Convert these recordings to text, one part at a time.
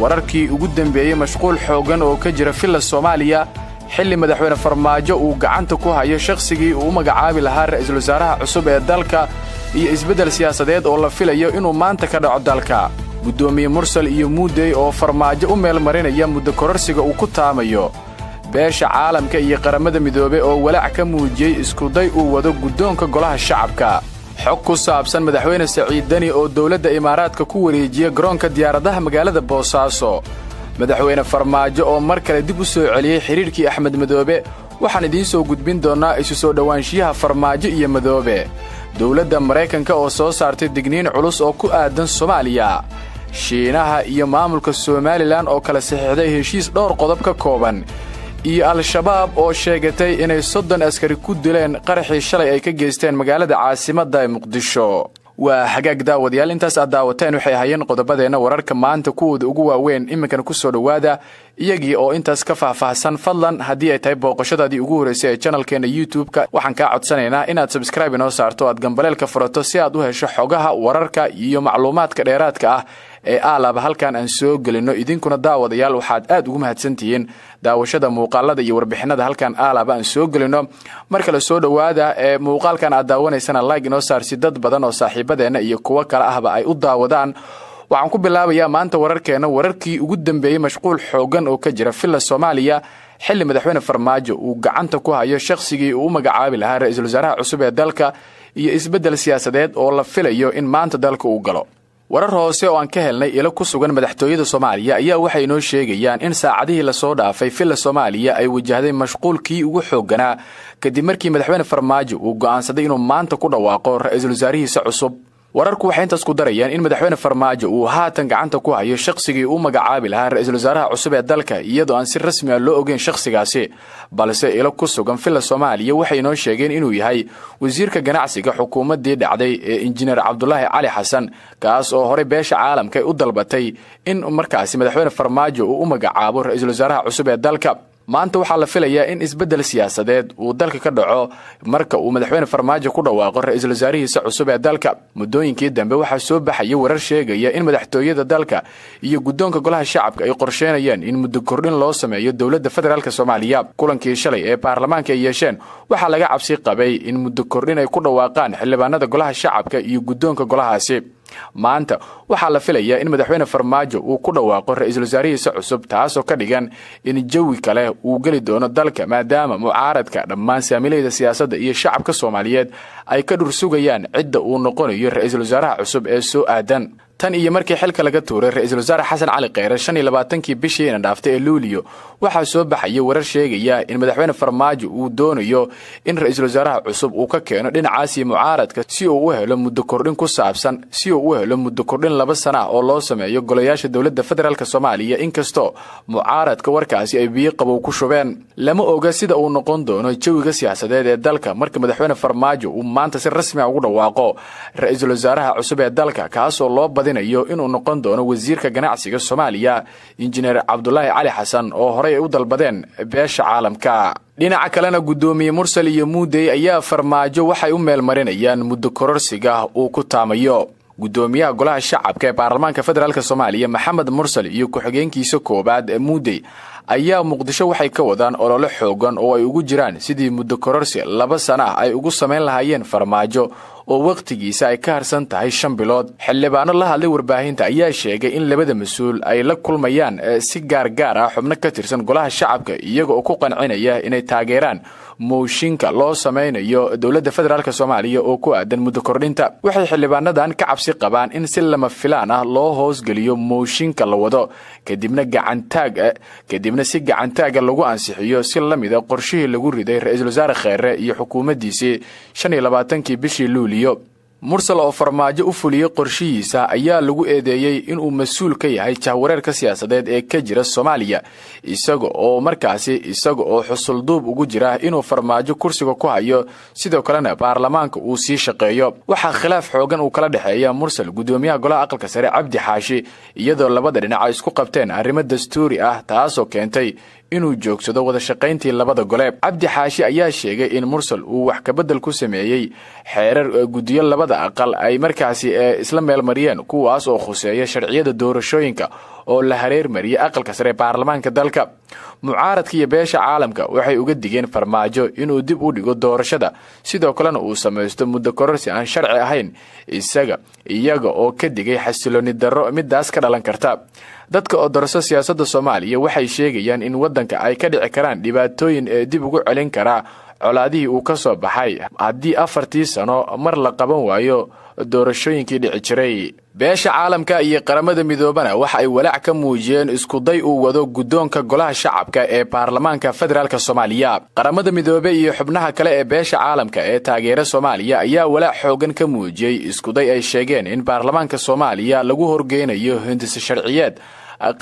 Wararkii ugu dambeeyey mashquul xooggan oo ka jira Villa Soomaaliya, xilli Madaxweyne Farmaajo uu gacanta ku hayo shakhsigii uu u magacaabi lahaa ra'iisul wasaaraha cusub ee dalka, iyo isbeddel siyaasadeed oo la filayo inuu maanta ka dhaco dalka. Guddoomiye Mursal iyo Muudey oo Farmaajo u meel marinaya muddo kororsiga uu ku taamayo. Beesha caalamka iyo Qaramada Midoobey oo walaac ka muujiyey iskuday uu wado guddoonka Golaha Shacabka. Xog ku saabsan Madaxweyne Saciid Deni oo dowladda Imaaraadka ku wareejiya garoonka diyaaradaha magaalada Boosaaso. Madaxweyne Farmaajo oo mar kale dib u soo celiyey xidhiidhkii Axmed Madoobe. Waxaan idiin soo gudbin doonnaa isu soo dhowaanshiyaha Farmaajo iyo Madoobe. Dowladda Maraykanka oo soo saartay digniin culus oo ku aadan Soomaaliya. Shiinaha iyo maamulka Somalilan oo kala saxiixday heshiis dhowr qodob ka kooban, iyo Al-Shabaab oo sheegatay inay 30 askari ku dileen qaraxii shalay ay ka geysteen magaalada caasimadda ee Muqdisho. Waa hagaag, daawadayaal, intaas aad daawateen waxay ahaayeen qodobadeenna wararka maanta kuwooda ugu waaweyn. Iminkana ku soo dhowaada iyagii oo intaas ka faahfaahsan. Fadlan, haddii ay tahay booqashadaadii ugu horreysay ee channelkeena YouTube-ka, waxaan kaa codsanaynaa inaad subscribe inoo saarto, aad gambaleelka furato, si aad u hesho xogaha, wararka iyo macluumaadka dheeraadka ah ee aalaba halkan aan soo gelino. Idinkuna, daawadayaal, waxaad aad ugu mahadsantihiin daawashada muuqaalada iyo warbixinada halkan aalaba aan soo gelino. Mar kale soo dhowaada. Ee muuqaalkan aad daawanaysana like inoo saar, si dad badan oo saaxiibadeenna iyo kuwo kale ahba ay u daawadaan. Waxaan ku bilaabayaa maanta wararkeena wararkii ugu dambeeyey mashquul xooggan oo ka jira Villa Soomaaliya, xilli Madaxweyne Farmaajo uu gacanta ku hayo shakhsigii uu u magacaabi lahaa ra-iisul wasaaraha cusub ee dalka, iyo isbeddel siyaasadeed oo la filayo in maanta dalka uu galo. Warar hoose oo aan ka helnay ilo ku sugan madaxtooyada Soomaaliya ayaa waxay inoo sheegayaan in saacadihii lasoo dhaafay Villa Soomaaliya ay wajahday mashquulkii ugu xoogganaa, kadib markii Madaxweyne Farmaajo uu go'aansaday inuu maanta ku dhawaaqo ra-iisul wasaarihiisa cusub. Wararku waxay intaas ku darayaan in Madaxweyne Farmaajo uu haatan gacanta ku hayo shakhsigii u magacaabi lahaa ra-iisul wasaaraha cusub ee dalka, iyadoo aan si rasmi ah loo ogeyn shakhsigaasi, balse ilo ku sugan Villa Soomaaliya waxay inoo sheegeen inuu yahay wasiirka ganacsiga xukuumaddii dhacday ee Injineer Cabdulaahi Cali Xasan, kaas oo horey beesha caalamka ay u dalbatay in markaasi Madaxweyne Farmaajo uu u magacaabo ra-iisul wasaaraha cusub ee dalka. Maanta waxaa la filayaa in isbeddel siyaasadeed uu dalka ka dhaco marka uu Madaxweyne Farmaajo ku dhawaaqo ra-iisul wasaarihiisa cusub ee dalka. Muddooyinkii dambe waxaa soo baxaya warar sheegaya in madaxtooyada dalka iyo guddoonka Golaha Shacabka ay qorsheynayaan in muddo kordhin loo sameeyo dowladda federaalka Soomaaliya. Kulankii shalay ee baarlamaanka ay yeesheen waxaa laga cabsi qabay in muddo kordhin ay ku dhawaaqaan xildhibaanada Golaha Shacabka iyo guddoonka golahaasi. Maanta waxaa la filayaa in Madaxweyne Farmaajo uu ku dhawaaqo ra-iisul wasaarihiisa cusub, taasoo ka dhigan in jawi kale uu geli doono dalka, maadaama mucaaradka, dhammaan saamilayda siyaasadda iyo shacabka Soomaaliyeed ay ka dhursugayaan cidda uu noqonayo ra-iisul wasaaraha cusub ee soo aadan. Tan iyo markii xilka laga tuuray ra-iisul wasaare Xasan Cali Kheyre 25-kii bishii ina dhaaftay ee Luuliyo, waxaa soo baxaya warar sheegaya in Madaxweyne Farmaajo uu doonayo in ra-iisul wasaaraha cusub uu ka keeno dhinacaasi mucaaradka, si uu u helo muddo kordhin ku saabsan si uu u helo muddo kordhin 2 sana ah oo loo sameeyo golayaasha dowladda federaalka Soomaaliya, inkastoo mucaaradka warkaasi ay biyo qabow ku shubeen. Lama oga sida uu noqon doono jawiga siyaasadeed ee dalka marka Madaxweyne Farmaajo uu maanta si rasmi ah ugu dhawaaqo ra-iisul wasaaraha cusub ee dalka, kaasoo loo badinayo inuu noqon doono wasiirka ganacsiga Soomaaliya, Injineer Cabdulaahi Cali Xasan, oo horey ay u dalbadeen beesha caalamka. Dhinaca kalena, Guddoomiye Mursal iyo Muudey ayaa Farmaajo waxay u meelmarinayaan muddo kororsiga uu ku taamayo. Guddoomiyaha Golaha Shacabka ee Baarlamaanka Federaalka Soomaaliya, Maxamed Mursal, iyo ku-xigeenkiisa koowaad ee Muudey ayaa Muqdisho waxay ka wadaan olole xoogan oo ay ugu jiraan sidii muddo kororsi 2 sana ah ay ugu samayn lahaayeen Farmaajo oo wakhtigiisa ay ka harsan tahay 5 bilood. Xildhibaano la hadlay warbaahinta ayaa sheegay in labada mas-uul ay la kulmayaan si gaargaar ah xubno ka tirsan Golaha Shacabka, iyaga oo ku qancinaya inay taageeraan mooshinka loo samaynayo dowladda federaalka Soomaaliya oo ku aadan muddo kordhinta. Waxay xildhibaanadan ka cabsi qabaan in si lama filaan ah loo hoosgeliyo mooshinka la wado, kadibna gacantaag kadibna si gacantaaga lagu ansixiyo, si la mida qorshihii lagu riday ra-iisul wasaare Kheere iyo xukuumaddiisii 25-kii bishii Luuliyo. Mursal oo Farmaajo u fuliyey qorshihiisa ayaa lagu eedeeyey inuu mas-uul ka yahay jahwareerka siyaasadeed ee ka jira Soomaaliya, isaga oo markaasi isaga oo xusulduub ugu jira inuu Farmaajo kursiga ku hayo, sidoo kalena baarlamaanka uu sii shaqeeyo. Waxaa khilaaf xoogan uu kala dhexeeya Mursal guddoomiyaha Golaha Aqalka Sare, Cabdi Xaashi, iyadoo labada dhinac ay isku qabteen arrimo dastuuri ah, taasoo keentay Inuu joogsado wada shaqayntii labada gole. Cabdi Xaashi ayaa sheegay in Mursal uu wax kabedel ku sameeyey xeerar guddiyo labada aqal ay markaasi isla meelmariyeen, kuwaas oo khuseeya sharciyada doorashooyinka oo la hareermariyay aqalka sare ee baarlamaanka dalka. Mucaaradka iyo beesha caalamka waxay uga digeen Farmaajo inuu dib u dhigo doorashada, sidoo kalena uu samaysto muddo kororsi aan sharci ahayn, isaga iyaga oo ka digay xasilooni darro midaas ka dhalan karta. Dadka oo dorso siyaasadda Soomaaliya waxay sheegayaan in waddanka ay ka dhici karaan dhibaatooyin ee dib ugu celin karaa colaadihii uu ka soo baxay haddii 4-tii sano mar la qaban waayo doorashooyinkii dhici jiray. Beesha caalamka iyo Qaramada Midoobana waxa ay walaac ka muujiyeen iskuday uu wado guddoonka Golaha Shacabka ee baarlamaanka federaalka Soomaaliya. Qaramada Midoobe iyo xubnaha kale ee beesha caalamka ee taageera Soomaaliya ayaa walaac xoogan ka muujiyey iskuday ay sheegeen in baarlamaanka Soomaaliya lagu horgeynayo hindise sharciyeed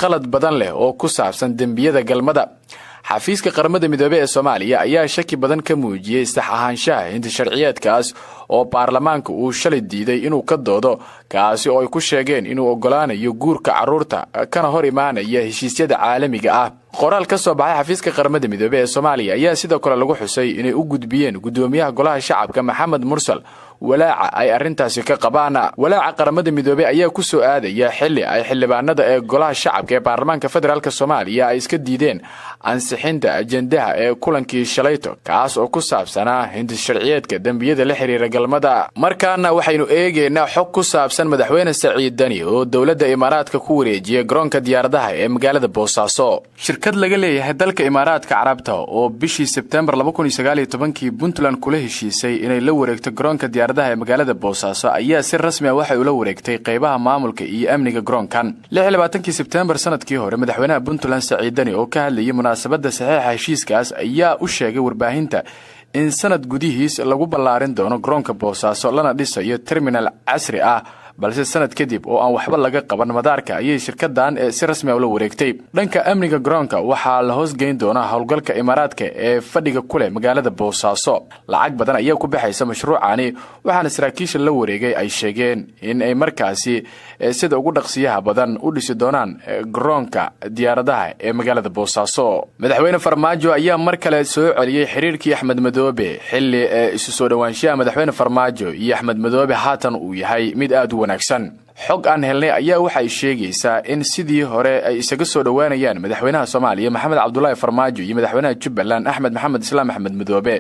qalad badan leh oo ku saabsan dembiyada galmada. Xafiiska Qaramada Midoobey ee Soomaaliya ayaa shaki badan ka muujiyey sax ahaanshaha hindi sharciyeedkaas oo baarlamaanka uu shalay diiday inuu ka doodo, kaasi oo ay ku sheegeen inuu oggolaanayo guurka carruurta kana hor imaanaya heshiisyada caalamiga ah. Qoraal ka soo baxay xafiiska Qaramada Midoobey ee Soomaaliya ayaa sidoo kale lagu xusay inay u gudbiyeen guddoomiyaha Golaha Shacabka Maxamed Mursal walaaca ay arrintaasi ka qabaan. Walaaca Qaramada Midoobey ayaa ku soo aadaya xilli ay xildhibaanada ee Golaha Shacabka ee baarlamaanka federaalka Soomaaliya ay iska diideen ansixinta ajendaha ee kulankii shalayto, kaas oo ku saabsanaa hindis sharciyeedka dembiyada la xiriira galmada. Markaana waxaynu eegaynaa xog ku saabsan Madaxweyne Saciid Dani oo dowladda Imaaraadka ku wareejiyay garoonka diyaaradaha ee magaalada Boosaaso. Shirkad laga leeyahay dalka Imaaraadka Carabta oo bishii Sebtembar 2019-kii Puntland kula heshiisay inay la wareegto garoonka diyaaradaha ee magaalada Boosaaso ayaa si rasmi ah waxay ula wareegtay qeybaha maamulka iyo amniga garoonkan. 26-kii Sebtembar sanadkii hore, madaxweynaha Puntland Saciid Dani oo ka hadlayay munaasabadda saxiixa heshiiskaas ayaa u sheegay warbaahinta in sanad gudihiis lagu ballaarin doono garoonka Boosaaso, lana dhisayo terminal casri ah. Balse sanad kadib oo aan waxba laga qaban madaarka ayay shirkadan si rasmi ah ula wareegtay. Dhanka amniga garoonka waxaa la hoosgeyn doonaa howlgalka Imaaraadka ee fadhiga ku leh magaalada Boosaaso. Lacag badan ayaa ku baxaysa mashruucani, waxaana saraakiisha la wareegay ay sheegeen in ay markaasi sida ugu dhaqsiyaha badan u dhisi doonaan garoonka diyaaradaha ee magaalada Boosaaso. Madaxweyne Farmaajo ayaa mar kale soo celiyey xiriirkii Axmed Madoobe, xilli isu soo dhowaanshaha Madaxweyne Farmaajo iyo Axmed Madoobe haatan uu yahay mid aad u wanaagsan. Xog aan helnay ayaa waxay sheegaysaa in sidii hore ay isaga soo dhowaanayaan madaxweynaha Soomaaliya Maxamed Cabdulaahi Farmaajo iyo madaxweynaha Jubbaland Axmed Maxamed Islaam Axmed Madoobe,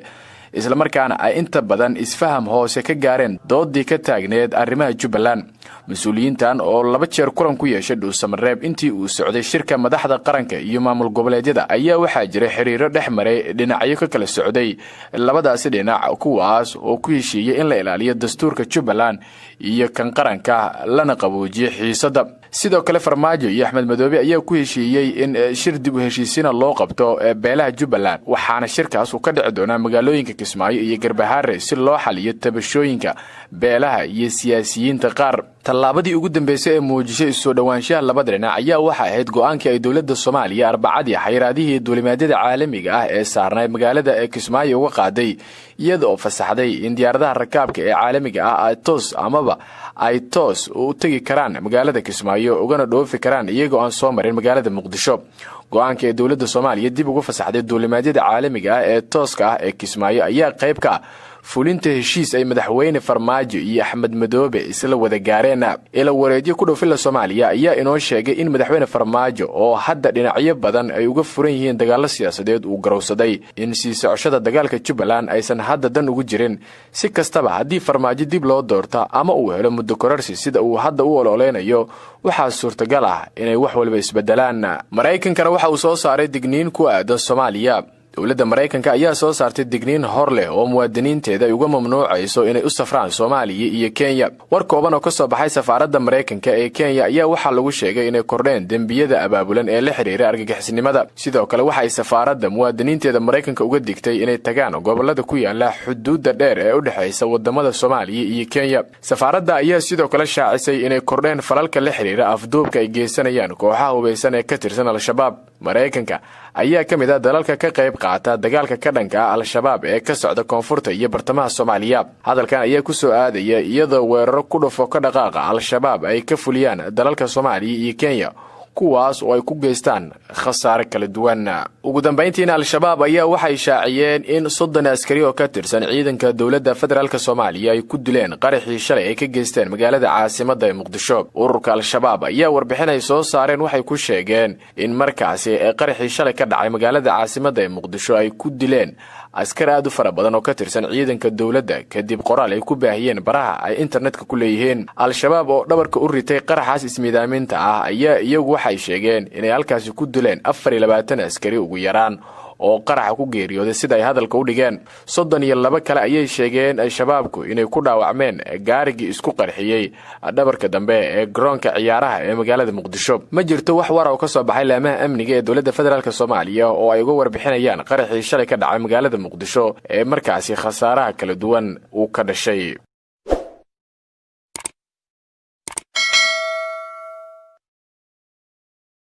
islamarkaana ay inta badan isfaham hoose ka gaareen doodii ka taagneed arrimaha Jubbaland. Mas-uuliyiintan oo laba jeer kulan ku yeeshay Dhuusamareeb intii uu socday shirka madaxda qaranka iyo maamul goboleedyada ayaa waxaa jiray xiriiro dhex maray dhinacyo ka kala socday labadaasi dhinac, kuwaas oo ku heshiiyey in la ilaaliyo dastuurka Jubbaland iyo kan qaranka, lana qaboojiyey xiisadda. Sidoo kale, Farmaajo iyo Axmed Madoobe ayaa ku heshiiyey in shir dib u heshiisiina loo qabto beelaha Jubbaland, waxaana shirkaas uu ka dhici doonaa magaalooyinka Kismaayo iyo Garbahaare si loo xaliyo tabashooyinka beelaha iyo siyaasiyiinta qaar. Tallaabadii ugu dambeysay ee muujisay isoo dhowaanshaha labada dhinac ayaa waxay ahayd go-aankii ay dowladda Soomaaliya Arbacadii xayiraadihii duulimaadyada caalamiga ah ee saarnay magaalada ee Kismaayo uga qaaday, iyada oo fasaxday in diyaaradaha rakaabka ee caalamiga ah ay toos amaba ay toos u tegi karaan magaalada Kismaayo ugana dhoofi karaan iyagoo aan soo marin magaalada Muqdisho. Go-aanka ee dowladda Soomaaliya dib uga fasaxday duulimaadyada caalamiga ah ee tooska ah ee Kismaayo ayaa qayb ka ah fulinta heshiis ay Madaxweyne Farmaajo iyo Axmed Madoobe isla wada gaareen. Ila wareedyo ku dhow Villa Soomaaliya ayaa inoo sheegay in Madaxweyne Farmaajo oo hadda dhinacyo badan ay uga furan yihiin dagaallo siyaasadeed uu garowsaday in sii socoshada dagaalka Jubbaland aysan hadda dan ugu jirin. Si kastaba, haddii Farmaajo dib loo doorto ama uu helo muddo kororsi sida uu hadda u ololeynayo, waxaa suurtagal ah inay wax waliba isbedelaan. Maraykankana waxa uu soo saaray digniin ku aadan Soomaaliya. Dowladda Maraykanka ayaa soo saartay digniin hor leh oo muwaadiniinteeda ay uga mamnuucayso inay u safraan Soomaaliya iyo Kenya. War kooban oo ka soo baxay safaaradda Maraykanka ee Kenya ayaa waxaa lagu sheegay inay kordheen dembiyada abaabulan ee la xidhiira argagixisnimada. Sidoo kale, waxay safaaradda muwaadiniinteeda Maraykanka uga digtay inay tagaan gobollada ku yaala xuduudda dheer ee u dhexaysa wadamada Soomaaliya iyo Kenya. Safaaradda ayaa sidoo kale shaacisay inay kordheen falalka la xidhiira afduubka ay geysanayaan kooxaha hubaysan ee ka tirsan Al-Shabaab. Maraykanka ayaa ka mid ah dalalka ka qayb qaata dagaalka ka dhanka ah Al-Shabaab ee ka socda koonfurta iyo bartamaha Soomaaliya. Hadalkan ayaa ku soo aadaya iyadoo weeraro ku dhufo ka dhaqaaqa Al-Shabaab ay ka fuliyaan dalalka Soomaaliya iyo Kenya, kuwaas oo ay ku dhinteen boqolaal ka tirsan kooxda. Kuwaas oo ay ku geystaan khasaare kala duwan. Ugu dambayntiina, Al-Shabaab ayaa waxay shaaciyeen in 30 askari oo ka tirsan ciidanka dowladda federaalka Soomaaliya ay ku dileen qaraxii shalay ay ka geysteen magaalada caasimadda ee Muqdisho. Ururka Al-Shabaab ayaa warbixin ay soo saareen waxay ku sheegeen in markaasi ee qaraxii shalay ka dhacay magaalada caasimadda ee Muqdisho ay ku dileen askar aad u fara badan oo ka tirsan ciidanka dowladda, kadib qoraal ay ku baahiyeen baraha ay internetka ku leeyihiin. Al-Shabaab oo dhabarka u ritay qaraxaas ismiidaaminta ah ayaa iyagu waxay sheegeen inay halkaasi ku dileen 24 askari ugu yaraan oo qaraxa ku geeriyooday, sida ay hadalka u dhigeen. 32 kale ayay sheegeen Al-Shabaabku inay ku dhaawacmeen gaarigii isku qarxiyey dhabarka dambe ee garoonka ciyaaraha ee magaalada Muqdisho. Ma jirto wax war oo ka soo baxay laamaha amniga ee dowladda federaalka Soomaaliya oo ay uga warbixinayaan qaraxii shalay ka dhacay magaalada Muqdisho ee markaasi khasaaraha kala duwan uu ka dhashay.